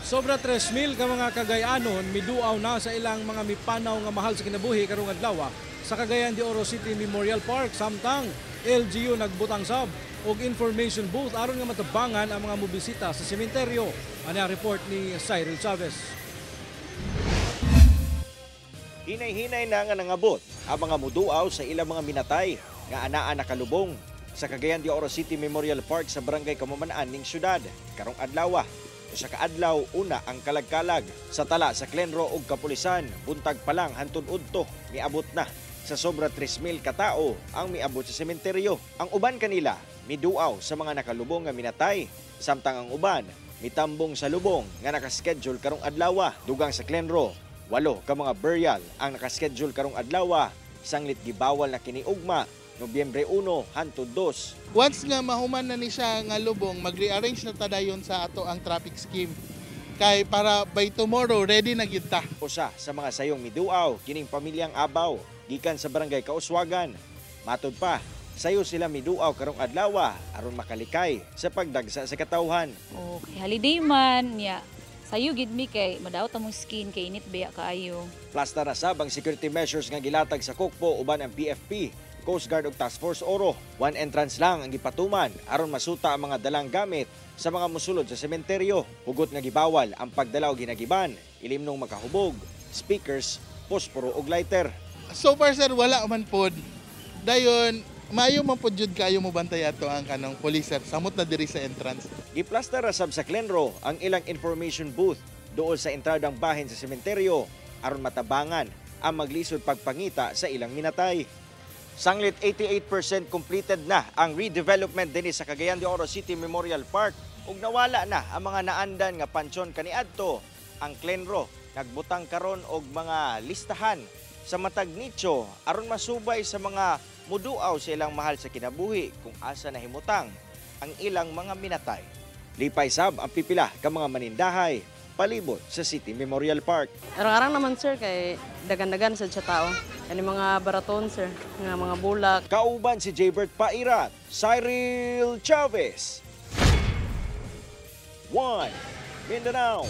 Sobra 3,000 ka mga Cagayanon miduaw na sa ilang mga mipanaw nga mahal sa kinabuhi karong adlaw sa Cagayan de Oro City Memorial Park, samtang LGU nagbutang sab og information booth aron nga matabangan ang mga mobisita sa sementeryo. Ani ang report ni Cyril Chavez. Hinay-hinay na nga nangabot ang mga muduaw sa ilang mga minatay nga anaa nakalubong sa Cagayan de Oro City Memorial Park sa Barangay Kamuman-an ning syudad karong adlaw. Usa ka adlaw una ang kalag-kalag sa tala sa Clenro ug kapulisan, buntag pa lang hantud udto miabot na sa sobra 3,000 katao ang miabot sa sementeryo. Ang uban kanila miduaw sa mga nakalubong nga minatay, samtang ang uban mitambong sa lubong nga nakaschedule karong adlaw. Dugang sa Clenro, 8 ka mga burial ang nakaschedule karong adlaw, sanglit gibawal na kini ugma, Nobyembre 1 hantod 2. Once nga mahuman na ni siya nga lubong, mag-rearrange na ta dayon sa ato ang traffic scheme. Kay para by tomorrow ready na gyud ta. Usa sa mga sayong miduaw kining pamilyang Abaw gikan sa Barangay Kauswagan. Matod pa, sayo sila miduaw karong adlaw aron makalikay sa pagdagsa sa katawhan. Okay, holiday man niya. Sayo gid mi kay madaot among skin kay init baya kaayo. Plasta ra sab ang security measures nga gilatag sa Kukpo uban ang PFP, Coast Guard ug Task Force Oro. One entrance lang ang gipatuman aron masuta ang mga dalang gamit sa mga musulod sa sementeryo. Hugot nga gibawal ang pagdala og hinagiban, ilimnong makahubog, speakers, posporo ug lighter. So far, sir, wala man pod. Dayon maayo man pod jud kayo mo bantay ato ang kanang police, sir. Samot na diri sa entrance. Giplasta ra sab sa Clenro ang ilang information booth dool sa entradang bahin sa sementeryo aron matabangan ang maglisod pagpangita sa ilang minatay. Sanglit 88% completed na ang redevelopment dinhi sa Cagayan de Oro City Memorial Park ug nawala na ang mga naandan nga pansyon kaniadto. Ang Clenro nagbutang karon og mga listahan sa matag nicho aron masubay sa mga muduaw sa ilang mahal sa kinabuhi kung asa nahimutang ang ilang mga minatay. Lipay sab ang pipila ka mga manindahay palibot sa City Memorial Park. Arang-arang naman, sir, kay dagan-dagan sad siya tao. Kani mga baraton, sir, nga mga bulak. Kauban si Jaybert Pairat, Cyril Chavez. 1 Mindanao.